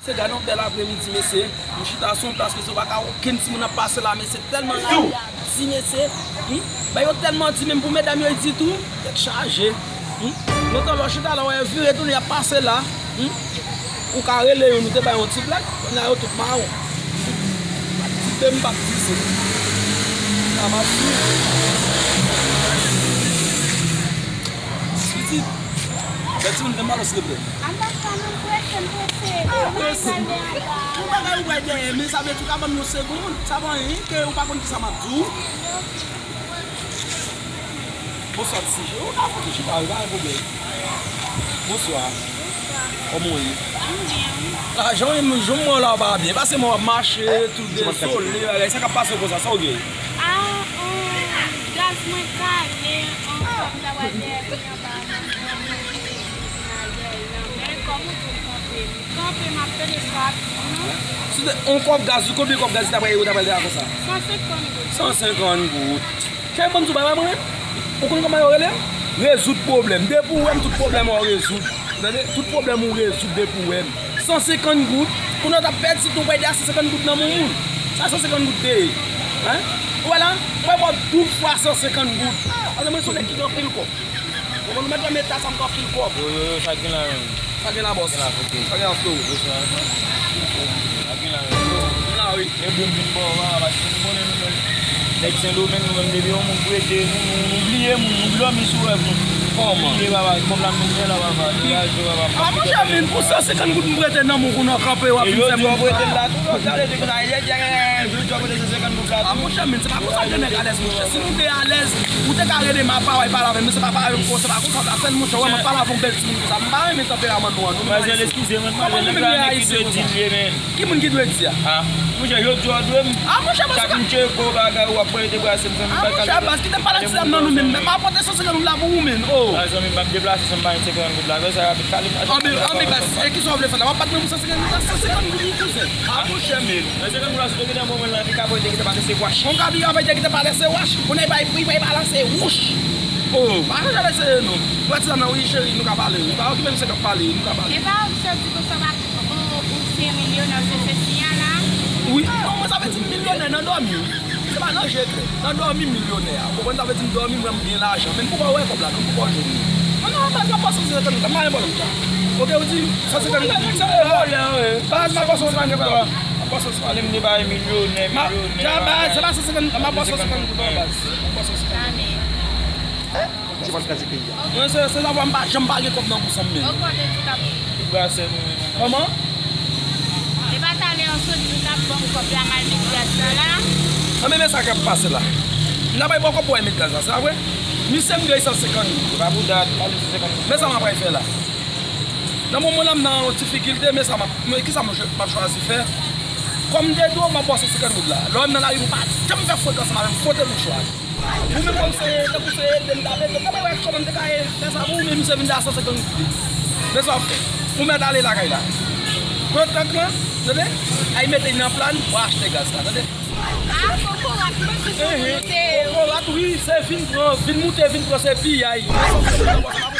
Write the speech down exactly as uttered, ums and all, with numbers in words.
Se gade yon bèl apremidi, mesye. M chita sou yon plas, mesye, ou pa ka wè okenn timoun ap pase la, mesye. Tèlman lari a di, mesye. Hmm? Bay yo tèlman di, menm pou medam yo, di tou. Tèt chaje. Hmm? Lontan lè w chita la, w wè vire tounen, y ap pase la. Hmm? Ou ka rele youn, ou te bay yon ti blag. Kounye a, yo tout mawon. Hmm? Ti de m p ap di se. Sa m ap di. Pitit, fè timoun vin balo, silvouplè. A m pa ka non, prese, m prese. Ah, prese. Yon bagay ou wè dèyè, men sa vle di ou ka ban m yon segonn. Sa pa anyen, ke ou pa konn kisa m ap di w. Bonswa, ti je. Ou ka fè ti chita, pa gen pwoblèm. Bonswa. Bonswa. Kòman w ye? M byen, wi. Ah, jan w ye, jan m wè w la, w pa byen. Pase mwen w ap mache, tou dezole, bagay. Sa k ap pase w konsa? Sa w gen? Ah, um, gaz mwen kale, um, kòm ta wè dèyè. Anba manman mwen, mwen te di vin al dèyè l nan, men kòm ou di w kanpe, m kanpe, m ap tande sa w ap di m nan. Si te yon kòb gaz, wi, konbyen kòb gaz li ta pral, ou ta pral dèyè konsa? San senkant goud. San senkant goud. Cheri, ban m di w bagay mwen menm. Ou konn kòman yo rele m? Rezoud pwoblèm. Depi w wè m, tout pwoblèm ou rezoud. Ou tande? Tout pwoblèm ou rezoud depi w wè m. San senkant goud. Kounye a w t ap pèdi tou, w pral dèyè san senkant goud nan moun moun. Sa san senkant goud te ye? Hen? Ou wè la? Mwen ba w doub fwa san senkant goud. Paske mwen se yon nèg ki gen anpil kòb. Ou konprann, ou mèt wè m eta sa m gen anpil kòb. Yo, yo, yo, sa gen la menm? Sa gen la, bòs? Gen la, ok. Sa gen la, freo? Yo, sa, sa gen la menm. M la, wi. E bon, m vin ba w, papa, paske nou konnen nou menm. Nèg Sendomeng, nou menm, depi yon moun prete nou, nou, nou bliye moun, nou dòmi sou rèv nou. Kòman? Nou bliye, papa, kòb la nou gen la, papa. Degaje, papa. Ah, monchè, men pou san senkant goud m prete nan men w, kounye a w kanpe, w ap vin fè moun. E jodi a w prete l la tou, lòt gade, te konn ayè, jodi a w prete san senkant goud la tou. Ah, monchè, men se pa konsa m te nèg alèz, monchè. Si nou te alèz, ou te ka rele m ap pale avè m, men se pa pale avè m konsa, se pa konsa w ta fè l, monchè. Wè, m ap pale avè yon bèl timoun konsa. M pa renmen tanperaman nou an, nou menm Ayisyen. Kòman nou menm, menm Ayisyen konsa? Ki moun ki dwe di a? Ah, monchè, jodi a w dwe m. Ah, monchè, chak moun tcheko bagay, w ap pran te brase m, zanmi, ah, monchè, baz, kite m pale ti dam nan nou menm. M ap pote san senkant goud la pou ou menm. Oh. Ah, zanmi, m p ap deplase san m pa gen senkant goud la. Fè sa rapid, kale m. Anben, anben, baz, e kisa w vle fè la? W ap bat mwen pou san senkant goud la? San senkant goud pou kouzen. Ah, monchè, men. Nan senkant goud la, si w te gentan ban mwen l, anpil ka pale, te gentan pale se wach. Yon ka pale, te gentan pale se wach. Pou nèg bay pri, bay balanse wouch. Oh, pa janm eseye non. Ou wè ti dam nan, wi, cheri, nou ka pale, wi. Pa okipe misye k ap pale, nou ka pale. E pa ou misye di konsa, pa ou, ou se milyonè, se, se siyal la. Wi. Non, mwen sa vle di milyonè nan dòmi, wi. Se pa nan je klè. Nan dòmi milyonè a. Ou konprann sa vle di m dòmi, m wè m gen lajan. Men m poko wè kòb la, non, m poko jwenn li. Non, non, baz, m ap ba w san senkant goud la, m pa gen pwoblèm sa. Ok, ou di san senkant goud. Baz, m ap ba w san senkant goud la. M ap ba w san senkant goud. Pale m de bagay milyonè, milyonè. Ja, baz, se pa san senkant, m ap ba w san senkant goud la, baz. M ap ba w san senkant goud. Mwen se, se sa fè m pa janm pa gen kòb nan bous an m menm. Ou konnen tout ap. Tout brasè nou menm. Kòman? E pa talè an sot di w t ap ban m kòb la, m al met gaz la la. Anben, men sa k ap pase la. M ta bay bò kòb pou w al met gaz la, se pa vre? Misye m dwe san senkant goud. Se pa pou dat, pale san senkant goud. Men sa m ap pral fè la. Nan moman la, m nan yon difikilte, men sa m ap, men kisa m ap chwazi fè? Kòm m te di w, m ap ba w san senkant goud la. Lè w wè m nan lari, m pa janm fè frekans ansanm avè m, fwote bouch ou a. Ou menm kòm se, tankou se ede m t ap ede, kòman wè kòman m te ka fè sa pou ou, men misye vin da san senkant goud. Men sa w ap fè. Ou mèt ale lakay la. Pran tank lan, tande? Al mete l nan plàn, w a achte gaz la, tande? Ah, kokorat, mwen se sou moute. Kokorat, wi, se vin pran, vin moute, vin pran, se piyay. Men sa w ap fè,